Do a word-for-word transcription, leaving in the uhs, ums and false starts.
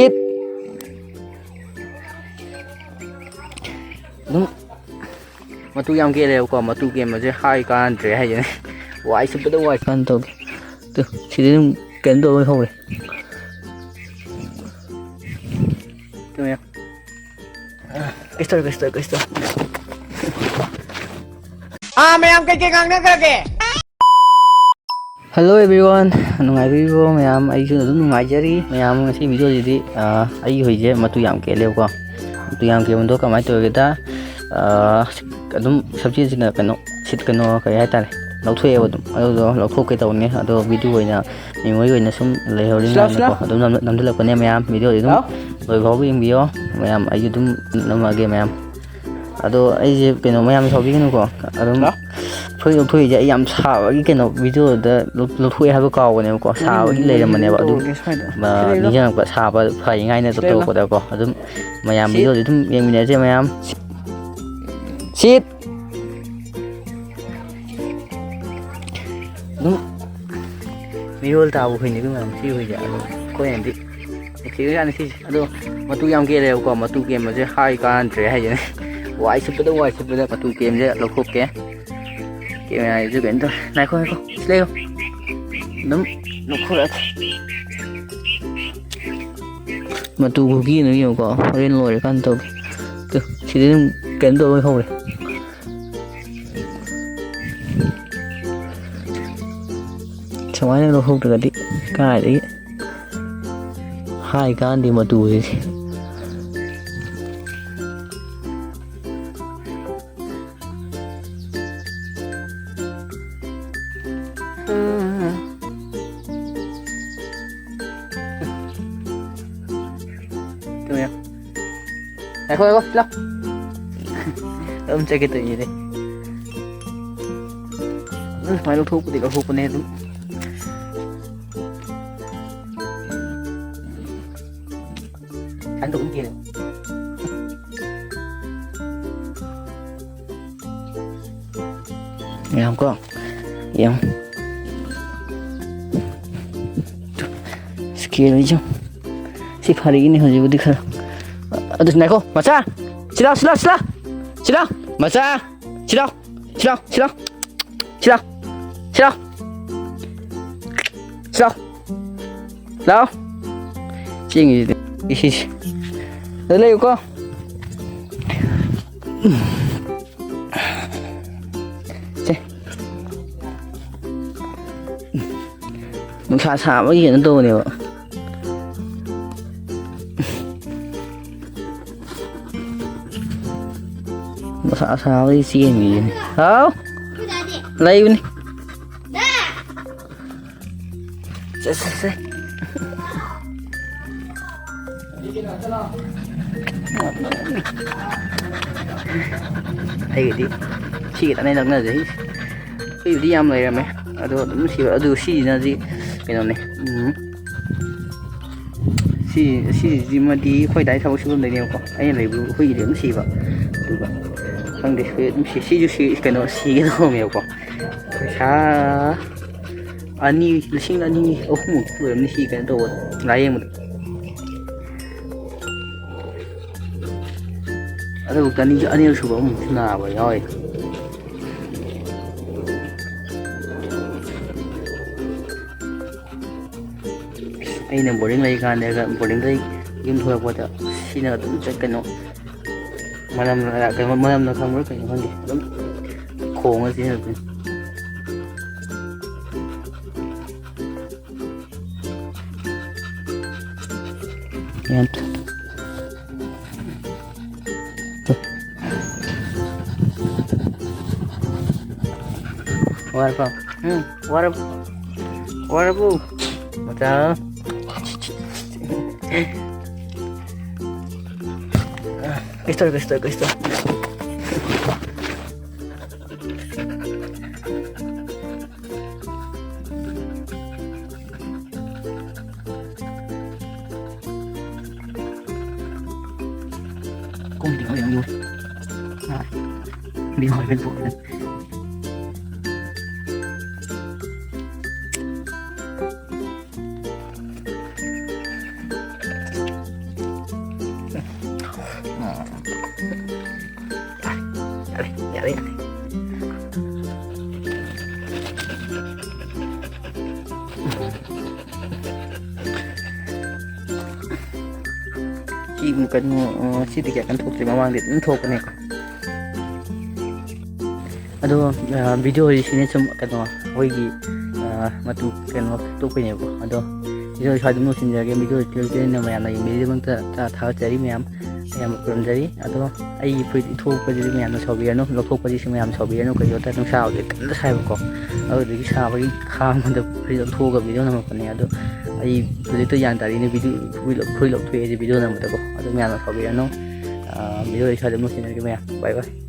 ꯏꯠ! ꯑꯗꯨꯝ ꯃꯇꯨ ꯌꯥꯝ ꯀꯦꯜꯂꯦꯕꯀꯣ꯫ ꯃꯇꯨ ꯀꯦꯟꯕꯁꯦ ꯍꯥꯏ ꯀꯥꯟꯗ꯭ꯔꯦ ꯍꯥꯏꯁꯤꯅꯦ꯫ ꯋꯥꯏ ꯁꯤꯠꯄꯗ ꯋꯥꯏ ꯁꯤꯠꯄ ꯇꯧꯒꯦ꯫ ꯇꯨ, ꯁꯤꯗꯤ ꯑꯗꯨꯝ ꯀꯩꯅꯣ ꯇꯧꯕ ꯍꯧꯔꯦ꯫ ꯇꯨ, ꯌꯦꯡ꯫ ꯀꯩꯁꯨ ꯇꯧꯔꯣꯏ, ꯀꯩꯁꯨ ꯇꯧꯔꯣꯏ, ꯀꯩꯁꯨ ꯇꯧꯔꯣꯏ꯫ ꯑꯥ, ꯃꯌꯥꯝ ꯀꯩꯀꯩ ꯉꯥꯡꯅꯈ꯭ꯔꯒꯦ? Hello everyone, ꯅꯨꯡꯉꯥꯏꯕꯤꯔꯤꯕꯣ ꯃꯌꯥꯝ? ꯑꯩꯁꯨ ꯑꯗꯨꯝ ꯅꯨꯡꯉꯥꯏꯖꯔꯤ꯫ ꯃꯌꯥꯝ, ꯉꯁꯤ ꯚꯤꯗꯤꯑꯣꯁꯤꯗꯤ, ꯑꯥ, ꯑꯩꯒꯤ ꯍꯨꯏꯁꯦ ꯃꯇꯨ ꯌꯥꯝ ꯀꯦꯜꯂꯦꯕꯀꯣ꯫ ꯃꯇꯨ ꯌꯥꯝ ꯀꯦꯟꯕꯗꯣ ꯀꯃꯥꯏꯅ ꯇꯧꯒꯦꯗ, ꯑꯥ, ꯑꯗꯨꯝ ꯁꯝꯆꯦꯠꯁꯤꯅ ꯀꯩꯅꯣ, ꯁꯤꯠ ꯀꯩꯅꯣ, ꯀꯔꯤ ꯍꯥꯏꯇꯥꯔꯦ, ꯂꯧꯊꯣꯛꯑꯦꯕ ꯑꯗꯨꯝ꯫ ꯑꯗꯨꯗꯣ ꯂꯧꯊꯣꯛꯀꯦ ꯇꯧꯕꯅꯦ, ꯑꯗꯣ ꯚꯤꯗꯤꯑꯣ ꯑꯣꯏꯅ memory ꯑꯣꯏꯅ ꯁꯨꯝ ꯂꯩꯍꯧꯔꯤꯉꯥꯏꯅꯀꯣ, ꯁꯤꯂꯥꯎ, ꯁꯤꯂꯥꯎ꯫ ꯑꯗꯨꯝ ꯅꯝ-, ꯅꯝꯁꯤꯜꯂꯛꯄꯅꯦ ꯃꯌꯥꯝ꯫ ꯚꯤꯗꯤꯑꯣꯗꯤ ꯑꯗꯨꯝ ꯂꯥꯎ꯫ ꯂꯣꯏ ꯐꯥꯎꯕ ꯌꯦꯡꯕꯤꯌꯣ ꯃꯌꯥꯝ, ꯑꯩꯁꯨ ꯑꯗꯨꯝ ꯅꯝꯃꯛꯑꯒꯦ ꯃꯌꯥꯝ꯫ ꯑꯗꯣ ꯑꯩꯁꯦ ꯀꯩꯅꯣ, ꯃꯌꯥꯝ ꯁꯥꯎꯕꯤꯒꯅꯨꯀꯣ, ꯑꯗꯨꯝ ꯍꯥ? ꯐꯨꯔꯤꯠ ꯂꯧꯊꯣꯛꯏꯁꯦ ꯑꯩ ꯌꯥꯝ ꯁꯥꯕꯒꯤ ꯀꯩꯅꯣ, ꯚꯤꯗꯤꯑꯣꯗ ꯂꯧ-, ꯂꯧꯊꯣꯛꯑꯦ ꯍꯥꯏꯕ ꯀꯥꯎꯕꯅꯦꯕꯀꯣ꯫ ꯁꯥꯕꯒꯤ ꯎꯝ, ꯂꯩꯔꯝꯕꯅꯦꯕ꯫ ꯑꯗꯨꯝ, ꯇꯧꯔꯒꯦ ꯁ꯭ꯋꯥꯏꯗ꯫ ꯑ, ꯁꯤꯗ ꯂꯩꯔꯣ꯫ ꯅꯤꯡꯁꯤꯡꯉꯛꯄ, ꯁꯥꯕ ꯐꯔꯤꯉꯥꯏꯅ ꯁꯤꯗ ꯂꯩꯔꯣ꯫ ꯇꯧꯊꯣꯔꯛꯄꯗꯀꯣ꯫ ꯑꯗꯨꯝ ꯃꯌꯥꯝ ꯁꯤꯠ꯫ ꯚꯤꯗꯤꯑꯣꯁꯦ ꯑꯗꯨꯝ ꯌꯦꯡꯃꯤꯟꯅꯁꯦ ꯃꯌꯥꯝ꯫ ꯁꯤꯠ꯫ ꯑꯗꯨꯝ ꯃꯤꯔꯣꯜ ꯇꯥꯕ ꯍꯨꯏꯅꯤ ꯑꯗꯨꯝ ꯃꯌꯥꯝ꯫ ꯁꯤ ꯍꯨꯏꯁꯦ ꯑꯗꯨꯝ ꯑꯩꯈꯣꯏꯅꯗꯤ ꯅꯨꯡꯁꯤꯕꯖꯥꯠꯅꯤ ꯁꯤꯁꯦ꯫ ꯑꯗꯣ ꯃꯇꯨ ꯌꯥꯝ ꯀꯦꯜꯂꯦꯕꯀꯣ꯫ ꯃꯇꯨ ꯀꯦꯟꯕꯁꯦ ꯍꯥꯏ ꯀꯥꯟꯗ꯭ꯔꯦ ꯍꯥꯏꯁꯤꯅꯦ꯫ ꯋꯥꯏ ꯁꯤꯠꯄꯗ ꯋꯥꯏ ꯁꯤꯠꯄꯗ꯫ ꯃꯇꯨ ꯀꯦꯟꯕꯁꯦ ꯂꯧꯊꯣꯛꯀꯦ꯫ ꯀꯦꯃꯦꯔꯥꯁꯤꯁꯨ ꯀꯩꯅꯣ ꯇꯧꯔꯦ꯫ ꯉꯥꯏꯈꯣ, ꯉꯥꯏꯈꯣ꯫ ꯁꯤ ꯂꯩꯌꯨ꯫ ꯑꯗꯨꯝ ꯂꯧꯊꯣꯔꯛꯑꯒꯦ꯫ ꯃꯇꯨ ꯈꯨꯀꯦꯟ ꯑꯃ ꯌꯦꯡꯉꯨꯀꯣ꯫ ꯍꯣꯔꯦꯟ ꯂꯣꯏꯔꯀꯥꯟꯗ ꯇꯧꯒꯦ꯫ ꯇꯨ, ꯁꯤꯗꯤ ꯑꯗꯨꯝ ꯀꯩꯅꯣ ꯇꯧꯕ ꯍꯧꯔꯦ꯫ ꯁꯨꯃꯥꯏꯅ ꯂꯧꯊꯣꯛꯇ꯭ꯔꯒꯗꯤ ꯀꯥꯏꯗꯒꯤ ꯍꯥꯏ ꯀꯥꯟꯗꯦ ꯃꯇꯨꯁꯤꯗꯤ꯫ ꯇꯨ ꯌꯦꯡꯉꯣ꯫ ꯉꯥꯏꯈꯣ, ꯉꯥꯏꯈꯣ, ꯂꯥꯎ꯫ ꯑꯗꯨꯝ ꯆꯠꯀꯦ ꯇꯧꯔꯤꯅꯦ꯫ ꯑꯗꯨꯝ ꯁꯨꯃꯥꯏꯅ ꯂꯧꯊꯣꯛꯄꯗꯤ ꯂꯧꯊꯣꯛꯄꯅꯦ ꯑꯗꯨꯝ꯫ ꯁꯨꯃꯥꯏꯅ ꯇꯧꯕ ꯀꯦꯜꯂꯦ꯫ ꯌꯦꯡꯉꯨꯀꯣ, ꯌꯦꯡꯉꯨ꯫ ꯁꯤ ꯀꯦꯜꯂꯤꯁꯦ ꯌꯦꯡꯉꯨ꯫ ꯁꯤ ꯐꯔꯛꯏꯅꯦ ꯍꯧꯖꯤꯛꯄꯨꯗꯤ ꯈꯔ꯫ ꯑꯗꯨ ꯉꯥꯏꯈꯣ, ꯃꯆꯥ! ꯁꯤ ꯂꯥꯎ, ꯁꯤ ꯂꯥꯎ, ꯁꯤ ꯂꯥꯎ! ꯁꯤ ꯂꯥꯎ! ꯃꯆꯥ! ꯁꯤ ꯂꯥꯎ! ꯁꯤ ꯂꯥꯎ! ꯁꯤ ꯂꯥꯎ! ꯁꯤ ꯂꯥꯎ! ꯁꯤ ꯂꯥꯎ! ꯂꯥꯎ! ꯆꯦꯡꯉꯤꯁꯤꯗꯤ꯫ ꯏꯁ, ꯏꯁ꯫ ꯑꯗ ꯂꯩꯌꯨꯀꯣ꯫ ꯁꯦ꯫ ꯅꯨꯡꯁꯥ ꯁꯥꯕꯒꯤ ꯀꯩꯅꯣ ꯇꯧꯕꯅꯦꯕ꯫ ꯅꯨꯡꯁꯥ ꯁꯥꯕꯒꯤ ꯆꯦꯟꯕꯤꯁꯤꯅꯤ꯫ ꯍꯥꯎ? ꯂꯩꯕꯅꯤ꯫ ꯁꯦ, ꯁꯦ, ꯁꯦ꯫ ꯑꯩꯒꯤꯗꯤ ꯁꯤꯒ ꯇꯅꯦ ꯅꯛꯅꯖꯩ꯫ ꯑꯩꯒꯤꯗꯤ ꯌꯥꯝ ꯂꯩꯔꯝꯃꯦ꯫ ꯑꯗꯣ ꯑꯗꯨꯝ ꯁꯤꯕ꯫ ꯑꯗꯨ ꯁꯤꯁꯤꯅꯗꯤ ꯀꯩꯅꯣꯅꯦ꯫ ꯎꯝ꯫ ꯁꯤ, ꯁꯤꯁꯤꯃꯗꯤ ꯑꯩꯈꯣꯏ ꯗꯥꯏ ꯊꯕꯛ ꯁꯨꯐꯝꯗꯩꯅꯦꯕꯀꯣ꯫ ꯑꯩꯅ ꯂꯩꯕꯗꯨ ꯑꯩꯈꯣꯏꯒꯤꯗꯤ ꯑꯗꯨꯝ ꯁꯤꯕ꯫ ꯑꯗꯨꯒ ꯈꯪꯗꯦ, ꯁꯤ ꯑꯗꯨꯝ ꯁꯤ-, ꯁꯤꯁꯨ ꯁꯤ-, ꯀꯩꯅꯣ, ꯁꯤꯒꯦ ꯇꯧꯔꯝꯃꯦꯕꯀꯣ꯫ ꯄꯩꯁꯥ ꯑꯅꯤ, ꯂꯤꯁꯤꯡ ꯑꯅꯤ ꯑꯍꯨꯝꯃꯨꯛ ꯑꯣꯏꯔꯝꯅꯤ ꯁꯤ ꯀꯩꯅꯣ ꯇꯧꯕꯗ, ꯂꯥꯏꯌꯦꯡꯕꯗ꯫ ꯑꯗꯨꯕꯨꯛꯇ ꯑꯅꯤ, ꯑꯅꯤꯔꯛ ꯁꯨꯕ ꯑꯃꯨꯛꯁꯨ ꯅꯥꯕ ꯌꯥꯎꯋꯦ꯫ ꯑꯩꯅ ꯕꯣꯔꯗꯤꯡ ꯂꯩꯔꯤꯀꯥꯟꯗ, ꯕꯣꯔꯗꯤꯡꯗꯒꯤ ꯌꯨꯝ ꯊꯣꯛꯂꯛꯄꯗ ꯁꯤꯅ ꯑꯗꯨꯝ ꯆꯠ-, ꯀꯩꯅꯣ, ꯃꯅꯝ, ꯀꯩꯅꯣ, ꯃꯅꯝꯅ ꯈꯪꯕ꯭ꯔꯥ ꯀꯩꯅꯣ ꯈꯪꯗꯦ, ꯑꯗꯨꯝ ꯈꯣꯡꯉ ꯆꯦꯟꯖꯔꯛꯇꯣꯏꯅꯤ꯫ ꯌꯥꯝ ꯋꯥꯔꯕꯣ? ꯎꯝ, ꯋꯥꯔꯕꯣ? ꯋꯥꯔꯕꯣ? ꯃꯆꯥ꯫ ꯀꯩꯁꯨ ꯇꯧꯔꯣꯏ, ꯀꯩꯁꯨ ꯇꯧꯔꯣꯏ, ꯀꯩꯁꯨ ꯇꯧꯔꯣꯏ꯫ ꯀꯨꯝꯗꯤ ꯍꯣꯏ ꯌꯥꯝ ꯌꯣꯜꯂꯤ꯫ ꯑꯥ꯫ ꯗꯤ ꯍꯣꯏ ꯀꯩꯅꯣ ꯇꯧꯕꯅꯦ꯫ ꯀꯩꯅꯣ, ꯑ, ꯁꯤꯗꯤ ꯀꯌꯥ ꯀꯟꯅ ꯊꯣꯛꯇ꯭ꯔꯤ, ꯃꯃꯥꯡꯗꯤ ꯑꯗꯨꯝ ꯊꯣꯛꯄꯅꯦꯀꯣ꯫ ꯑꯗꯣ, ꯑ, video ꯁꯤꯅ ꯁꯨꯝ ꯀꯩꯅꯣ ꯑꯩꯈꯣꯏꯒꯤ, ꯑ, ꯃꯇꯨ ꯀꯩꯅꯣ ꯊꯣꯛꯄꯩꯅꯦꯕꯀꯣ꯫ ꯑꯗꯣ video ꯁ꯭ꯋꯥꯏꯗ ꯑꯗꯨꯝ ꯂꯣꯏꯁꯤꯟꯖꯔꯒꯦ꯫ Video ꯂꯣꯏꯁꯤꯟꯖꯔꯒꯦ, ꯃꯌꯥꯝꯅ ꯌꯦꯡꯕꯤꯔꯤꯗꯃꯛꯇ ꯊꯥ-, ꯊꯥꯒꯠꯆꯔꯤ ꯃꯌꯥꯝ꯫ ꯌꯥꯝ ꯈꯨꯔꯨꯝꯖꯔꯤ꯫ ꯑꯗꯣ ꯑꯩꯒꯤ ꯐꯨꯔꯤꯠ ꯏꯟꯊꯣꯛꯄꯁꯤꯗꯤ ꯃꯌꯥꯝꯅ ꯁꯥꯎꯕꯤꯔꯅꯨ, ꯂꯧꯊꯣꯛꯄꯁꯤꯁꯨ ꯃꯌꯥꯝ ꯁꯥꯎꯕꯤꯔꯅꯨ꯫ ꯀꯩꯒꯤꯅꯣꯗ ꯅꯨꯡꯁꯥ ꯍꯧꯖꯤꯛ ꯀꯟꯅ ꯁꯥꯏꯕꯀꯣ, ꯑꯗꯨꯗꯨꯒꯤ ꯁꯥꯕꯒꯤ ꯈꯥꯡꯕꯗ ꯐꯨꯔꯤꯠ ꯂꯧꯊꯣꯛꯑꯒ video ꯅꯝꯃꯛꯄꯅꯦ꯫ ꯑꯗꯣ ꯑꯩ ꯍꯧꯖꯤꯛꯇ ꯒ꯭ꯌꯥꯟ ꯇꯥꯔꯤꯅꯦ, video, ꯐꯨꯔꯤꯠ ꯂꯧ-, ꯐꯨꯔꯤꯠ ꯂꯧꯊꯣꯛꯑꯦ ꯍꯥꯏꯁꯦ video ꯅꯝꯕꯗꯀꯣ꯫ ꯑꯗꯣ ꯃꯌꯥꯝꯅ ꯁꯥꯎꯕꯤꯔꯅꯨ꯫ ꯑꯥ, video ꯁ꯭ꯋꯥꯏꯗ ꯑꯗꯨꯝ ꯂꯣꯏꯁꯤꯟꯖꯔꯒꯦ ꯃꯌꯥꯝ꯫ Bye bye꯫